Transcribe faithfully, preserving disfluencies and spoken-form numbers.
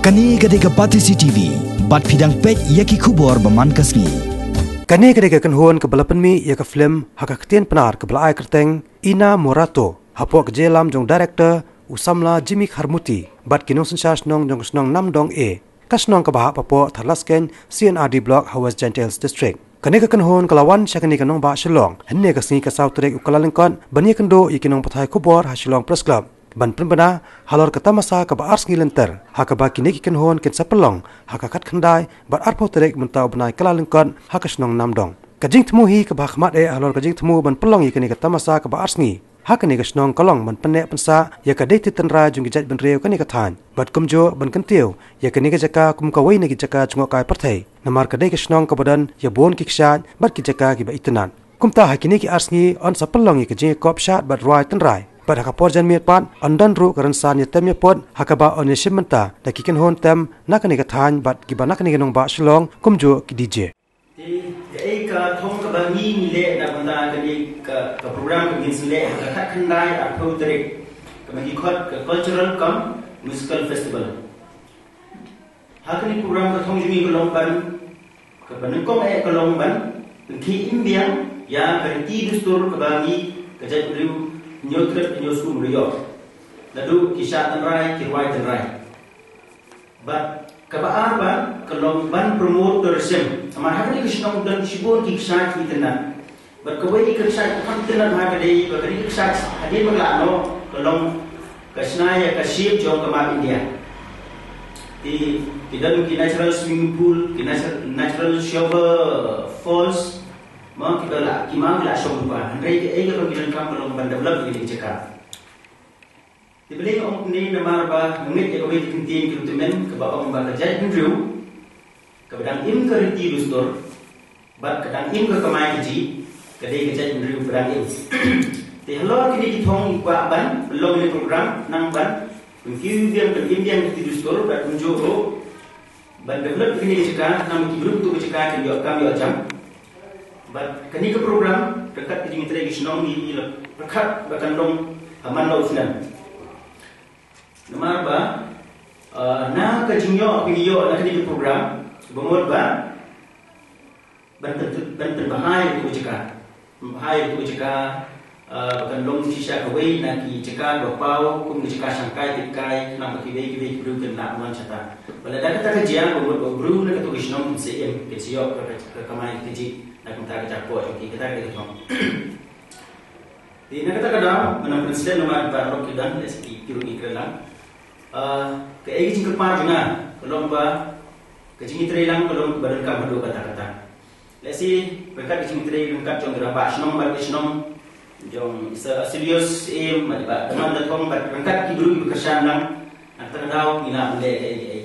Kane ka dei ka Batesi T V, bad phi dang peit ïa ki khubor ba man ka sngi. Kane ka dei ka kynhun kaba la pynmih ïa ka film ha ka ktien Pnar kaba la ai kyrteng Inamorata, hapoh ka jingïalam jong director u samla Jimmy Kharmuti bad ki nongsynshar shnong jong ka shnong Namdong A, ka shnong kaba hap hapoh Thadlaskein C and R D Block ha West Jaintia Hills District. Kane ka kynhun ka la wan sha kane ka nongbah Shillong hynne ka sngi ka saw tarik u Kyllalyngkot ban ïakynduh ïa ki nongpathai khubor ha Shillong Press Club ban pynbna halor ka tamasa kaba ar sngi lynter, ha kaba kine ki kynhun kin sa pynlong ha ka khatkhyndai bad arphew tarik mynta u bnai Kyllalyngkot ha ka shnong Namdong. Ka jingthmu hi kaba ha khmat eh halor ka jingthmu ban pynlong ïa kane ka tamasa kaba ar sngi ha kane ka shnong ka long ban pynneh pynsah ïa ka dei tynrai jong ki jaitbynriew kane ka thaiñ, bad kumjuh ban kyntiew ïa kane ka jaka kum kawei na ki jaka jngohkai pyrthei, namar ka dei ka shnong kaba don ïa bun ki kshaid bad ki jaka kiba itynnad. Kumta ha kine ki ar sngi yn sa pynlong ïa ka jingïakop shad bad rwai tynrai, bad ha ka por janmiet pat yn don ruh ka rynsan ïatem ïaput ha kaba yn ïashim bynta da ki kynhun tem na kane ka thaiñ bad kiba na kane ka nongbah Shillong kumjuh ki D J. Te kaei ka thong kaba ngi ngi leh na ka bynta kane ka, ka program kaba ngin sa leh ha ka khatkhyndai arphew tarik, kaba ngi khot ka Cultural cum Musical Festival. Ha kane ka program ka thong jong ngi ka long ban, kaba nyngkong eh ka long ban pynkhiah im biang ïa ka riti dustur kaba ngi ka jaitbynriew Hynñiewtrep Hynñiewskum la ïoh, naduh ki shad tynrai, ki rwai tynrai. Bad kaba ar pat ka long ban promote tourism. Namar ha kane ka shnong don shibun ki kshaid ki itynnad. Bad kawei ka kshaid kaba itynnad ha ka dei ba kane ka kshaid hadien ba ka la noh ka long ka shna ïa ka shape jong ka map India. Te ki don ki natural swimming pool, ki natu-, natural shower falls, ma kiba la, ki ma ki la shong lypa. Hynrei kaei kaba ngi donkam ka long ban develop ïa kane ka jaka. Te balei nga ong kumne, namar ba nga ngeit ïa kawei ka ktien ki tymmen kaba ong ba ka jaitbynriew kaba dang im ka riti dustur bad ka dang im ka kamai kajih, ka dei ka jaitbynriew ba dang im. Te halor kine ki thong ngi kwah ban pynlong ïa kane ka program, khnang ban pynkhiah im biang, pyn-im biang ka riti dustur bad kumjuh ruh ban develop ïa kane ka jaka, khnang ba ki briew ha katu ka jaka kin ïoh kam ïoh jam. Bad kane ka program, ryngkat ka jingïatrei ka shnong, ngi la pyrkhat ba kan long ha man la u snem. Namar ba, eh, na ka jingïoh ba ngi ïoh na kane ka program, ba mut ba ban pyn-, ban pynbha ïa katu ka jaka. Pynbha ïa katu ka jaka, eh, ba kan long shisha kawei na ki jaka ba paw kum ki jaka shangkai tyrkai, khnang ba kiwei kiwei ki briew kin lah ban wan shata. Ba lada kata ka jia, ba mut ba u briew na katu ka shnong kin sa im, kin sa ïoh ka, ka, ka kamai kajih na ka bynta ka jaka jong ki, kata ka dei ka thong. Te na kata ka daw, nga nang pynshlur namar ba lok ki don, lehse ki ruh ngi kren lang. Ah, kaei ka jingkyrpad jong nga ka long ba ka jingïatrei lang ka long ba donkam haduh katta katta. Lehse ryngkat ka jingïatrei ryngkat jong ki rangbah shnong bad ki shnong, jong i Sir Asilius Syiem, bad i Bah Daman Dathong bad ryngkat ki briew kiba kyrshan lang, na kata ka daw ngi lah ban leh kaei kaei.